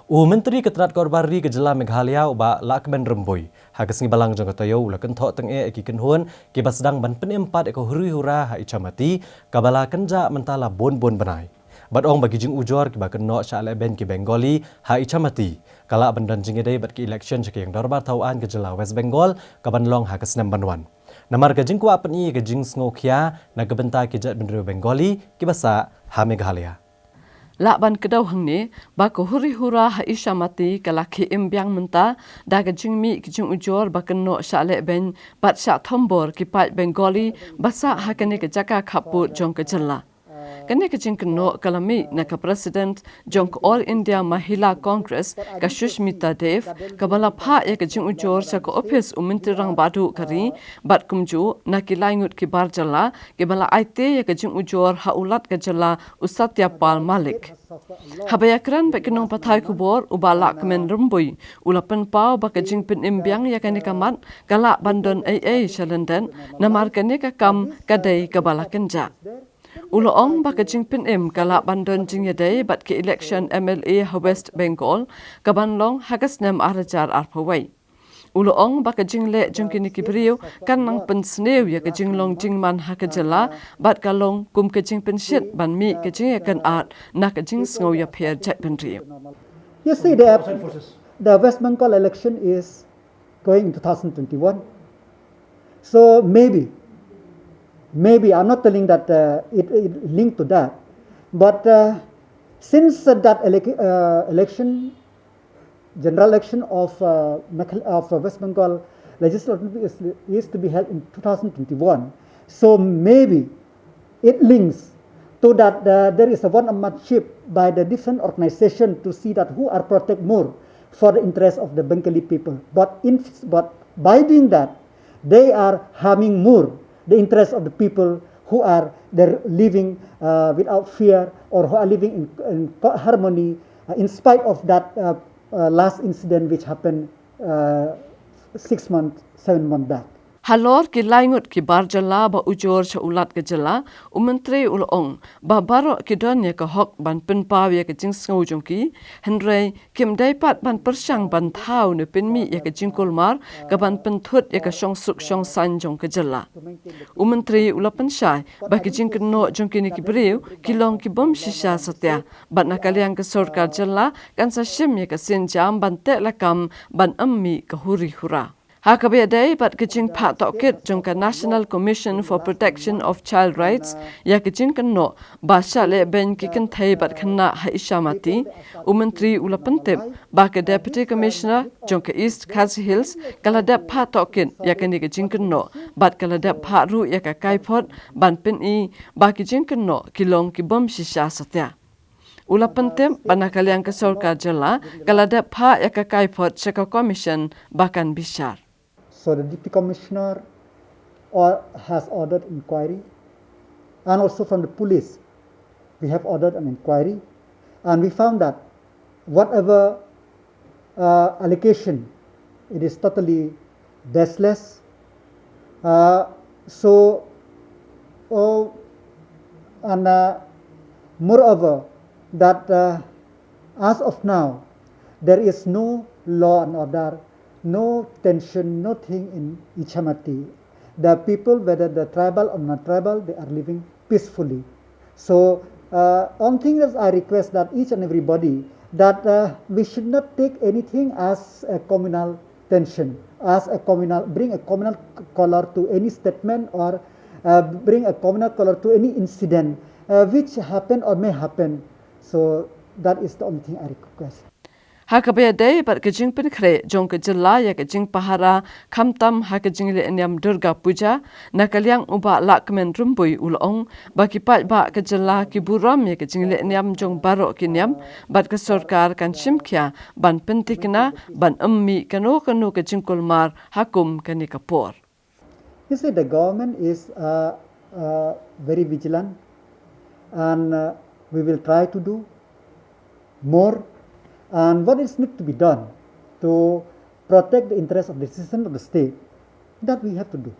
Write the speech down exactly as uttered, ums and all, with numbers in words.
U Myntri ka tnat korbar ri ka jylla Meghalaya u Bah Lahkmen Rymbui, ha ka sngi Balang jong ka taïew u la kynthoh tyngeh ïa ki kynhun kiba sdang ban pynim pat ïa ka huri hura ha Ichamati, kaba la kynjah mynta la bun bun bnai. Bad ong ba ki jingujor kiba kynnoh shah lehbeiñ ki Bengali ha Ichamati ka lah ban don jingïadei bad ki election sha ka ïing dorbar thaw aiñ ka jylla West Bengal kaban long ha ka snem ban wan. Namar ka jingkwah pyni ïa ka jingsngewkhia na ka bynta ki jaitbynriew Bengali kiba sah ha Meghalaya. Lah ban kdew hangne ba ka huri hura ha Ichamati ka la khie im biang mynta da ka jingmih ki jingujor ba kynnoh shah lehbeiñ bad shah thombor ki paid Bengali ba sah ha kane ka jaka khappud jong ka jylla. Kane ka jingkynnoh ka la mih na ka President jong ka All India Mahila Congress, ka Sushmita Dev, kaba la phah ïa ka jingujor sha ka ophis u Myntri Rangbah Duh ka ri bad kumjuh na ki lai ngut ki bar jylla kiba la aiti ïa ka jingujor ha u Lat ka jylla u Satya Pal Malik. Haba ïakren bad ki nongpathai khubor, u Bah Lahkmen Rymbui u la pynpaw ba ka jingpynim biang ïa kane ka mat ka lah ban don ei ei sha lyndet, namar kane ka kam ka dei kaba la kynjah. U la ong ba ka jingpynim ka lah ban don jingïadei bad ka election M L A ha West Bengal kaban long ha ka snem ar hajar arphew wei. U la ong ba ka jingleh jong kine ki briew kan nang pynsniew ïa ka jinglong jingman ha ka jylla bad ka long kum ka jingpynshit ban mih ka jingïakynad na ka jingsngew ïapher jaitbynriew. You see, the, the West Bengal election is going in two thousand twenty-one. So maybe, maybe, I'm not telling that uh, it, it linked to that, but uh, since uh, that elec- uh, election, general election of, uh, Meghal- of uh, West Bengal legislative is, is to be held in two thousand twenty-one, so maybe it links to that uh, there is a one-upmanship by the different organization to see that who are protect more for the interest of the Bengali people. But in but by doing that, they are harming more the interest of the people who are there living uh, without fear or who are living in, in co- harmony uh, in spite of that uh, uh, last incident which happened uh, six months, seven months back. Halor ki lai ngut ki bar jylla ba ujor sha u Lat ka jylla, u Myntri u la ong ba baroh ki don ïa ka hok ban pynpaw ïa ka jingsngew jong ki, hynrei kim dei pat ban pyrshang ban thaw ne pynmih ïa ka jingkulmar kaban pynthut ïa ka shongsuk shongsaiñ jong ka jylla. U Myntri u la pynshai ba ki jingkynnoh jong kine ki briew ki long ki bym shisha satia, bad na ka liang ka sorkar jylla kan sa shim ïa ka sienjam ban teh lakam ban ym mih ka huri hura. Ha kaba ïadei bad ka jingphah tohkit jong ka National Commission for Protection of Child Rights ïa ka jingkynnoh ba shah lehbeiñ ki kynthei bad khynnah ha Ichamati, u Myntri u la pyntip ba ka Deputy Commissioner jong ka East Khasi Hills ka la dep phah tohkit ïa kane ka jingkynnoh bad ka la dep phah ruh ïa ka kaiphod ban pyni ba ki jingkynnoh ki long ki bym shisha satia. U la pyntip ba na ka liang ka sorkar jylla ka la dep phah ïa ka kaiphod sha ka commission ba kan bishar. So the Deputy Commissioner or, has ordered inquiry, and also from the police, we have ordered an inquiry, and we found that whatever uh, allegation, it is totally baseless. Uh, so, oh, and uh, moreover, that uh, as of now, there is no law and order, no tension, nothing in Ichamati. The people, whether the tribal or not tribal, they are living peacefully. So, uh, one thing that I request that each and everybody that uh, we should not take anything as a communal tension, as a communal, bring a communal color to any statement or uh, bring a communal color to any incident uh, which happen or may happen. So that is the only thing I request. Ha kaba ïadei bad ka jingpynkhreh jong ka jylla ïa ka jingpahara khamtam ha ka jingleh niam Durga Puja, na ka liang u Bah Lahkmen Rymbui u la ong ba ki paidbah ka jylla ki burom ïa ka jingleh niam jong baroh ki niam bad ka sorkar kan shim khia ban pyntikna ban ym mih kano kano ka jingkulmar ha kum kane ka por. You see, the government is uh, uh, very vigilant, and uh, we will try to do more. And what is need to be done to protect the interest of the citizen of the state, that we have to do.